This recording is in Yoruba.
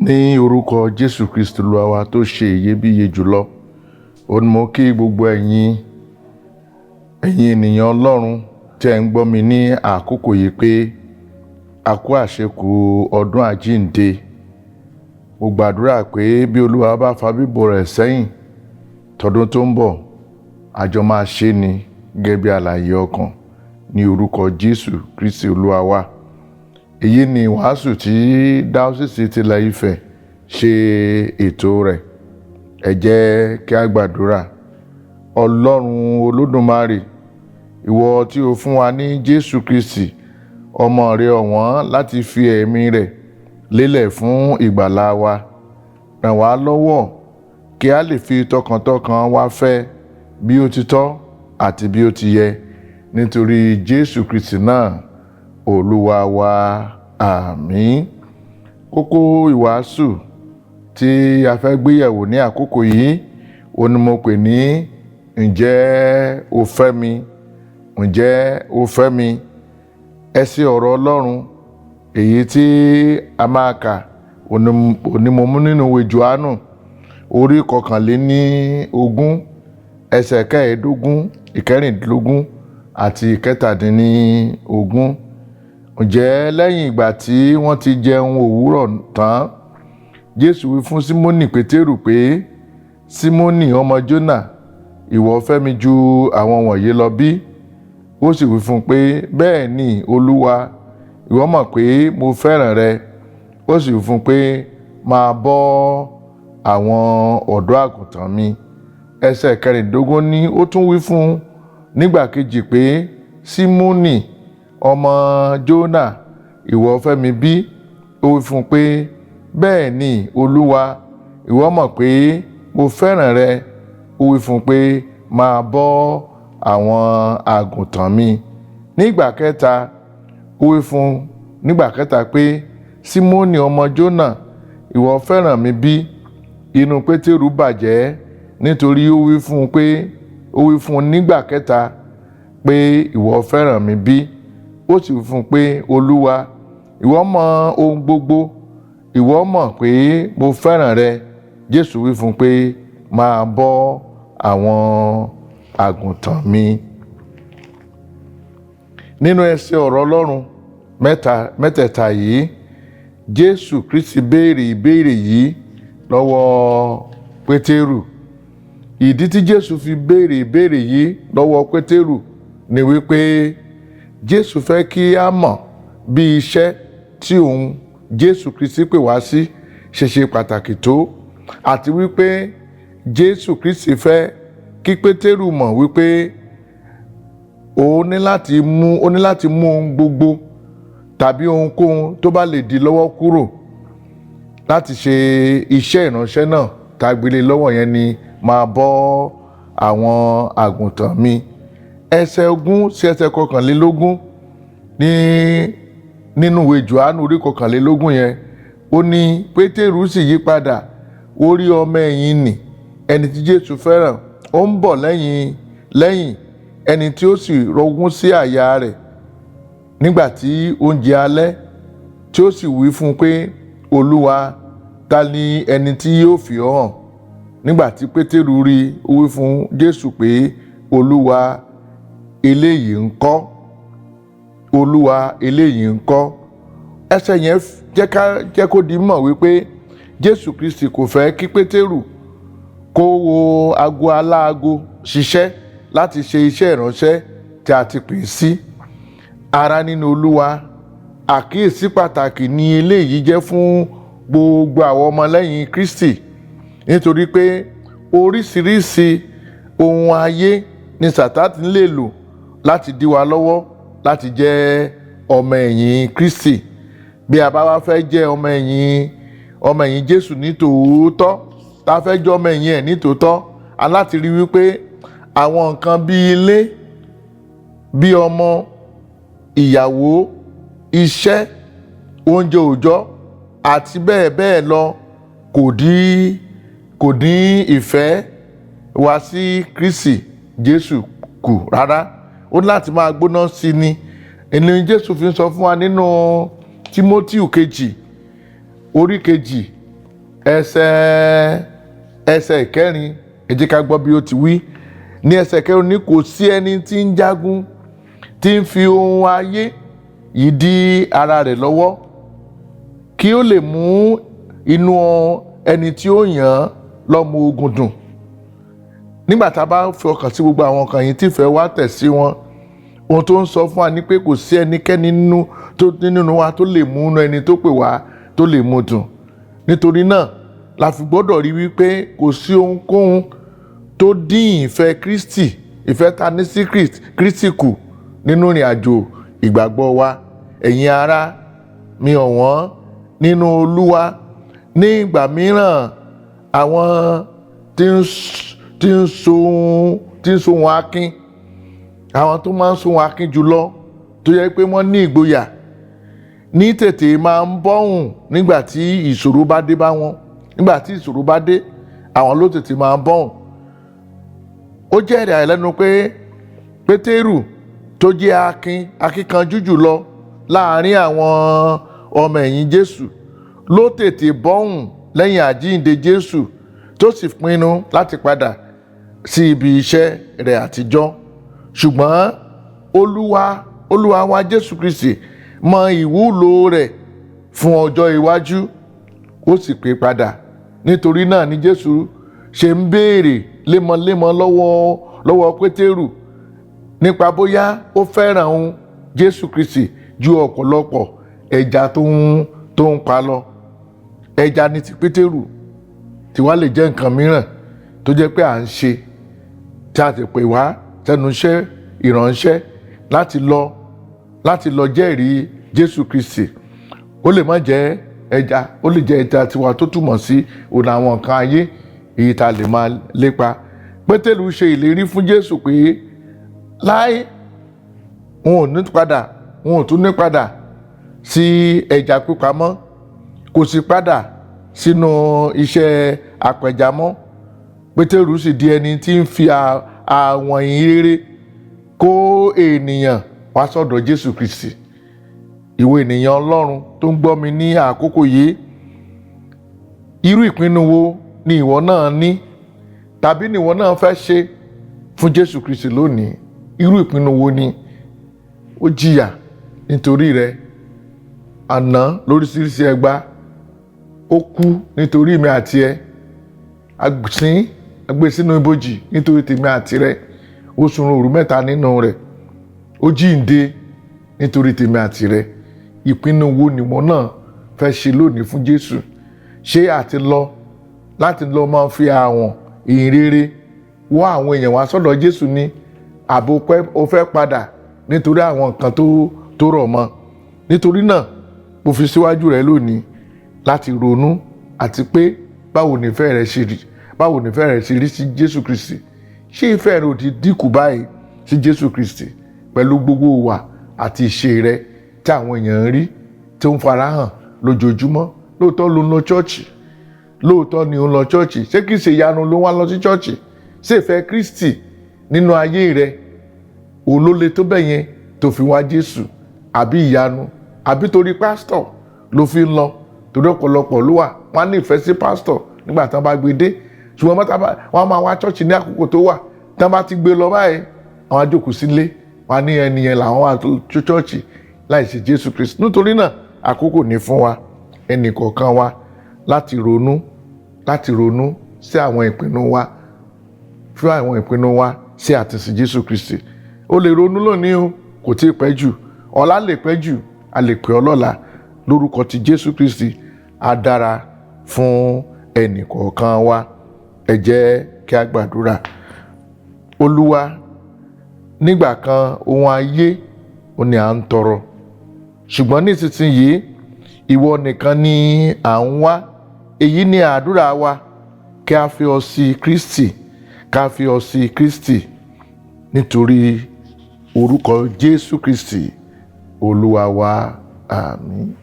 Ní orúkọ Jésù Kristi Olúwa wa tó ṣe iyebíye jùlọ, ó ní mo kí gbogbo ẹ̀yin ènìyàn Ọlọ́run tí ẹ̀ ń gbọ́ mi ní àkókò yìí pé a kú àṣekù ọdún àjíǹde. Mo gbàdúrà pé bí Olúwa bá fa bíbọ̀ rẹ̀ sẹ́yìn tọdún tó ń bọ̀, àjọ máa ṣe ni gẹ́gẹ́ bí alààyè ọkàn ní orúkọ Jésù Kristi Olúwa wa. Èyí ni ìwàásù tí Dáósísì tilẹ̀ Ifẹ̀ ṣe ètò rẹ̀. Ẹ jẹ́ kí a gbàdúrà. Ọlọ́run Olódùmarè, ìwọ tí o fún wa ní Jésù Kristi, ọmọ rẹ ọ̀wọ́n láti fi ẹ̀mí rẹ̀ lélẹ̀ fún ìgbàlà wa. Ràn wá lọ́wọ́ kí a lè fi tọkàntọkàn wa fẹ́ bí ó ti tọ́ àti bí ó ti yẹ nítorí Jésù Kristi náà, Olúwa wa. Àmín. Kókó ìwàásù tí a fẹ́ gbéyẹ̀wò ní àkókò yìí, òun ni mo pè ní "Ǹjẹ́ o fẹ́ mi? Ǹjẹ́ o fẹ́ mi?" Ẹsẹ̀ ọ̀rọ̀ Ọlọ́run èyí tí a máa kà, òun ni mo mú nínú ìwé Jòhánù orí 21, ẹsẹ̀ 15, 16 àti 17. Ǹjẹ́ lẹ́yìn ìgbà tí wọ́n ti jẹun òwúrọ̀ tán, Jésù wí fún Símónì Pétérù pé, "Símónì ọmọ Jónà, ìwọ fẹ́ mi ju àwọn wọ̀nyí lọ bí?" Ó sì wí fún un pé, "Bẹ́ẹ̀ ni, Olúwa, ìwọ mọ̀ pé mo fẹ́ràn rẹ." Ó sì wí fún un pé, "Máa bọ́ àwọn ọ̀dọ́ àgùntàn mi." Ẹsẹ̀ 16 ní ó tún wí fún un nígbà kejì pé, "Símónì ọmọ Jónà, ìwọ fẹ́ mi bí?" Ó wí fún un pé, "Bẹ́ẹ̀ ni, Olúwa, ìwọ mọ̀ pé mo fẹ́ràn rẹ." Ó wí fún un pé, "Máa bọ́ àwọn àgùntàn mi." Nígbà kẹta, ó wí fún un nígbà kẹta pé, "Símónì ọmọ Jónà, ìwọ fẹ́ràn mi bí?" Inú Pétérù bàjẹ́ nítorí ó wí fún un pé ó wí fún un nígbà kẹta pé, "Ìwọ fẹ́ràn mi bí?" Ó sì wí fún un pé, "Olúwa, ìwọ mọ ohun gbogbo, ìwọ mọ̀ pé mo fẹ́ràn rẹ." Jésù wí fún un pé, "Máa bọ́ àwọn àgùntàn mi." Nínú ẹsẹ̀ ọ̀rọ̀ Ọlọ́run mẹ́ta mẹ́tẹ̀ẹ̀ta yìí, Jésù Kristi béèrè ìbéèrè yìí lọ́wọ́ Pétérù. Ìdí tí Jésù fi béèrè ìbéèrè yìí lọ́wọ́ Pétérù ni wípé Jésù fẹ́ kí a mọ̀ bí iṣẹ́ tí òun Jésù Kristi pè wá sí ṣe ṣe pàtàkì tó, àti wípé Jésù Kristi fẹ́ kí Pétérù mọ̀ wípé ó ní láti mú ohun gbogbo tàbí ohunkóhun tó bá lè di lọ́wọ́ kúrò láti ṣe iṣẹ́ ìránṣẹ́ náà tá a gbélé lọ́wọ́ yẹn ni máa bọ́ àwọn àgùntàn mi. Ẹsẹ̀ 20 sí ẹsẹ̀ 21 nínú ìwé Jòhánù orí 21 yẹn, ó ní Pétérù sì yí padà, ó rí ọmọ ẹ̀yìn nì, ẹni tí Jésù fẹ́ràn, ó ń bọ̀ lẹ́yìn lẹ́yìn, ẹni tí ó sì rọgún sí àyà rẹ̀ nígbà tí oúnjẹ alẹ́, tí ó sì wí fún un pé, "Olúwa, ta ni ẹni tí yóò fi ọ́ hàn?" Nígbà tí Pétérù rí i, ó wí fún Jésù pé, "Olúwa, eléyìí ń kọ́? Olúwa, eléyìí ń kọ́?" Ẹsẹ̀ yẹn jẹ́ kó di mọ̀ wípé Jésù Kristi kò fẹ́ kí Pétérù kó wo ago aláago ṣiṣẹ́ láti ṣe iṣẹ́ ìránṣẹ́ tí a ti pè é sí. Ará nínú Olúwa, àkíyèsí pàtàkì ni eléyìí jẹ́ fún gbogbo àwọn ọmọlẹ́yìn Kristi, nítorí pé oríṣiríṣi ohun ayé ni Sátánì lè lò láti dí wa lọ́wọ́ láti jẹ́ ọmọ ẹ̀yìn Kristi. Bí a bá wá fẹ́ jẹ́ ọmọ ẹ̀yìn Jésù ní tòótọ́, tá a fẹ́ jẹ́ ọmọ ẹ̀yìn ẹ̀ ní tòótọ́, a láti rí wípé àwọn nǹkan bí ilé, bí ọmọ, ìyàwó, iṣẹ́, oúnjẹ òòjọ́ àti bẹ́ẹ̀ bẹ́ẹ̀ lọ kò dín ìfẹ́ wa sí Kristi Jésù kù rárá. Ó ní láti máa gbóná sí ni. Ẹni Jésù fi ń sọ fún wa nínú Tímótíù kejì orí 2. ẹsẹ̀ ìkẹrin. Ẹ jẹ́ ká gbọ́ bí ó ti wí ní ẹsẹ̀ kẹrin ní kò sí ẹni tí ń jagun tí ń fi ohun ayé yìí dí ara rẹ̀ lọ́wọ́, kí ó lè mú inú ẹni tí ó yàn án lọ́mọ ogun dùn. Nígbà tá a bá fi ọkàn sí gbogbo àwọn nǹkan yìí tí ìfẹ́ wa tẹ̀ sí wọn, ohun tó ń sọ fún wa ni pé kò sí ẹnikẹ́ni nínú wa tó lè mú inú ẹni tó pè wá tó lè mú dùn. Nítorí náà la fi gbọ́dọ̀ rí wípé kò sí ohunkóhun tó dín ìfẹ́ Kristi, ìfẹ́ ta ní sí Kristi kù nínú ìrìn àjò ìgbàgbọ́ wa. Ẹ̀yin ará mi ọ̀wọ́n nínú Olúwa, ní ìgbà mìíràn àwọn tí ń sohun akin, àwọn tó máa ń sohun akin jùlọ, tó yẹ pé wọ́n ní ìgboyà, ní tètè máa ń bọ́hùn nígbà tí ìṣòro bá dé bá wọn. Nígbà tí ìṣòro bá dé, àwọn ló tètè máa ń bọ́hùn. Ó jẹ́ ìyàlẹ́nu pé Pétérù tó jẹ́ akin akíkanjú jùlọ láàrin àwọn ọmọ ẹ̀yìn Jésù ló tètè bọ́hùn lẹ́yìn àjíǹde Jésù, tó sì pinnu láti padà sí ibi iṣẹ́ rẹ̀ àtijọ́. Ṣùgbọ́n Olúwa wa Jésù Kristi mọ ìwúlò rẹ̀ fún ọjọ́ iwájú, ó sì pè padà. Nítorí náà ni Jésù ṣe ń béèrè lemọ́lemọ́ lọ́wọ́ Pétérù nípa bóyá ó fẹ́ràn òun Jésù Kristi ju ọ̀pọ̀lọpọ̀ ẹja tó ń pa lọ. Ẹja ní ti Pétérù, tí wàá lè jẹ́ nǹkan mìíràn tó jẹ́ pé à ń ṣe, tí a ti pè wá sẹ́nu iṣẹ́ ìránṣẹ́ láti lọ jẹ́rìí Jésù Kristi. Ó lè má jẹ́ ẹja, ó lè jẹ́ ẹja tiwa tó túmọ̀ sí òun àwọn nǹkan ayé èyí tá a lè máa lépa. Pétérù ṣe ìlérí fún Jésù pé láé, òun ò ní padà, òun ò tún ní padà sí ẹja pípa mọ́. Kò sì padà sínú iṣẹ́ apẹja mọ́. Pétérù sì di ẹni tí ń fi àwọn ìhìnrere kó ènìyàn wá sọ́dọ̀ Jésù Kristi. Ìwọ ènìyàn Ọlọ́run tó ń gbọ́ mi ní àkókò yìí, irú ìpinnu wo ni ìwọ náà ní tàbí ni ìwọ náà fẹ́ ṣe fún Jésù Kristi lónìí? Irú ìpinnu wo ni? Ó jìyà nítorí rẹ àná lóríṣiríṣi ẹgba, ó kú nítorí mi àti ẹ, sin agbé sínú ibojì nítorí tèmi àti rẹ, ó sunrun òru 3 nínú rẹ̀, ó jíǹde nítorí tèmi àti rẹ. Ìpinnu wo nìwọ náà fẹ́ ṣe lónìí fún Jésù? Ṣé àti lọ láti lọ máa fi àwọn ìhìnrere wá àwọn èèyàn wá sọ́dọ̀ Jésù ni, àbò o fẹ́ padà nítorí àwọn nǹkan tó rọ̀ mọ́? Nítorí náà mo fi síwájú rẹ lónìí láti ronú àti pé báwo nífẹ̀ẹ́ rẹ ṣe rí, báwo nífẹ̀ẹ́ rẹ ṣe rí sí Jésù Kristi. Ṣé ìfẹ́ rẹ ò ti dínkù báyìí sí Jésù Kristi pẹ̀lú gbogbo ìwà àti ìṣe rẹ tí àwọn èèyàn ń rí tí ó ń farahàn lójoojúmọ́? Lóòótọ́ ló ń lọ chọ́ọ̀chì, lóòótọ́ ni ó ń lọ chọ́ọ̀chì. Ṣé kìí ṣe ìyanu ló wá lọ sí chọ́ọ̀chì? Ṣé ìfẹ́ Kristi nínú ayé rẹ òun ló le tó bẹ́ẹ̀ yẹn tó fi wá Jésù, àbí ìyanu, àbí torí pásítọ̀ ló fi ń lọ? Torí ọ̀pọ̀lọpọ̀ ló wà, wọ́n á ní ìfẹ́ sí pásítọ̀ nígbà tí wọ́n bá gbé dé, ṣùgbọ́n wọ́n á máa wá chọ́ọ̀chì ní àkókò tó wà. Tí wọ́n bá ti gbé lọ báyìí, àwọn á jókòó sílé, wọ́n á ní ẹni yẹn làwọn wà tó chọ́ọ̀chì láì ṣe Jésù Kristi. Nítorí náà àkókò ní fún wa, ẹnì kọ̀ọ̀kan wa, láti ronú sí àwọn ìpinnu wa, fún àwọn ìpinnu wa sí àtìsí Jésù Kristi. O lè ronú lónìí o, kò tí ì pẹ́ jù. Ọ̀la lè pẹ́ jù, a lè pè ọ́ lọ́la. Lórúkọ ti Jésù Kristi, á dára fún ẹnì kọ̀ọ̀kan wa. Ẹ jẹ́ kí a gbàdúrà. Olúwa, nígbà kan ohun ayé ò ní à ń tọrọ, ṣùgbọ́n nísinsìnyí ìwọ nìkan ni à ń wá. Èyí ni àdúrà wa, kí a fi ọ sí Kristi, ká fi ọ sí Kristi, nítorí orúkọ Jésù Kristi Olúwa wa. Àmín.